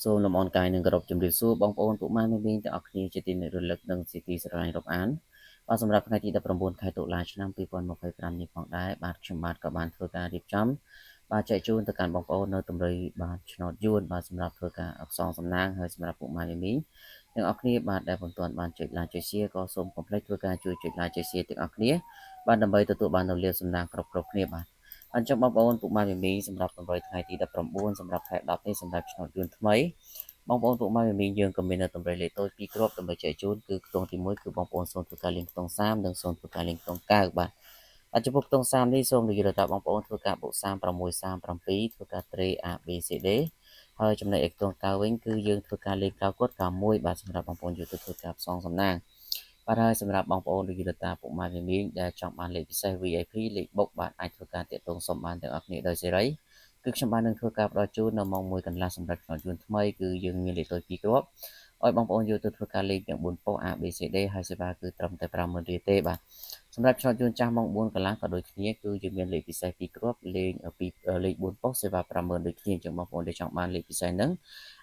សូមលំអរកាយនិងគោរពជម្រាបសួរបងប្អូនពុកម៉ែមីងទាំងអស់គ្នាជាទីនឹករលឹកនិងជាទីស្រឡាញ់រាប់អានបាទសម្រាប់ថ្ងៃទី19ខែតុលាឆ្នាំ2025នេះផងដែរបាទខ្ញុំបាទក៏បានធ្វើការរៀបចំបាទចែកជូនទៅកាន់បងប្អូននៅតម្រុយបាទឆ្នោតយួនបាទសម្រាប់ធ្វើការផ្សងសំណាងហើយសម្រាប់ពុកម៉ែមីងទាំងអស់គ្នាបាទដែលពុំទាន់បានចុច like ចុច share ក៏សូមកុំភ្លេចធ្វើការជួយចុច like ចុច share ទាំងអស់គ្នាបាទដើម្បីទទួលបាននូវលាភសំណាងគ្រប់ៗគ្នាបាទអញ្ចឹងបងប្អូនពុកម៉ែមីងសម្រាប់តម្រុយថ្ងៃទី19សម្រាប់ខែ10នេះសម្រាប់ឆ្នោតយួនថ្មីបងប្អូនពុកម៉ែមីងយើងក៏មាននៅតម្រុយលេខតូចពីរគ្រាប់ដើម្បីចែកជូនគឺខ្ទង់ទី1គឺបងប្អូនសូមធ្វើការលេងខ្ទង់30និងសូមធ្វើការលេងខ្ទង់9បាទអញ្ចឹងខ្ទង់30នេះសូមនិយាយថាបងប្អូនធ្វើការបូក36 37ធ្វើការត្រេ A B C D ហើយចំណែកឯខ្ទង់9វិញគឺយើងធ្វើការលេង9គាត់91បាទសម្រាប់បងប្អូនយកទៅធ្វើការផ្សងសំណាងបាទហើយសម្រាប់បងប្អូនដូចយតាពុកម៉ែមីងដែលចង់បានលេខពិសេស VIP លេខបុកបាទអាចធ្វើការតាក់ទងសុំបានទាំងអស់គ្នាដោយសេរីគឺខ្ញុំបាននឹងធ្វើការផ្ដល់ជូននៅម៉ោង1កន្លះសម្រាប់ឆ្នោតយួនថ្មីគឺយើងមានលេខតូច2គ្រាប់ឲ្យបងប្អូនយកទៅធ្វើការលេងទាំង4ប៉ុស្តិ៍ A B C D ហើយសេវាគឺត្រឹមតែ50000រៀលទេបាទសម្រាប់ឆ្នោតយួនចាស់ម៉ោង4កន្លះក៏ដូចគ្នាគឺយើងមានលេខពិសេស2គ្រាប់លេង2លេខ4ប៉ុស្តិ៍សេវា50000ដូចគ្នាអញ្ចឹងបងប្អូនដែលចង់បានលេខពិសេសហ្នឹង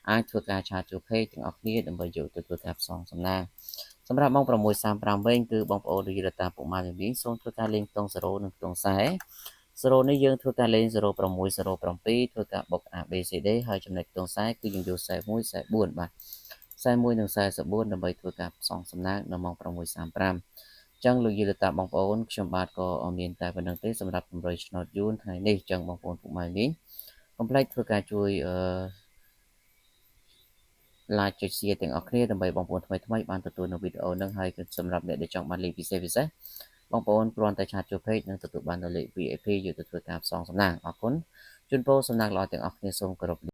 អាចធ្វើការ chat ចូល page ទាំងអស់គ្នាដើម្បីយកទៅធ្វើការផ្សងសំណាងសម្រាប់ម៉ោង6:35វិញគឺបងប្អូនដូចតាពុកម៉ែមីងសូមធ្វើការលេងខ្ទង់0និងខ្ទង់40 0នេះយើងធ្វើការលេង06 07ធ្វើការបុក A B C D ហើយចំណុចខ្ទង់40គឺយើងយក41 44បាទ41និង44ដើម្បីធ្វើការផ្សងសំណាងនៅម៉ោង6:35ចឹងលោកយាយលោកតាបងប្អូនខ្ញុំបាទក៏មានតែប៉ុណ្្នឹងទេសម្រាប់តម្រុយឆ្នោតយួនថ្ងៃនេះចឹងបងប្អូនពុកម៉ែមីងកុំភ្លេចធ្វើការជួយអឺ like ចុច share ទាំងអស់គ្នាដើម្បីបងប្អូនថ្មីៗបានទទួលនៅវីដេអូនឹងហើយសម្រាប់អ្នកដែលចង់បានលេខពិសេសពិសេសបងប្អូនគ្រាន់តែ chat ចូល page នឹងទទួលបាននូវលេខ VIP យកទៅធ្វើការផ្សងសំណាងអរគុណជូនពរសំណាងល្អទាំងអស់គ្នាសូមគោរព។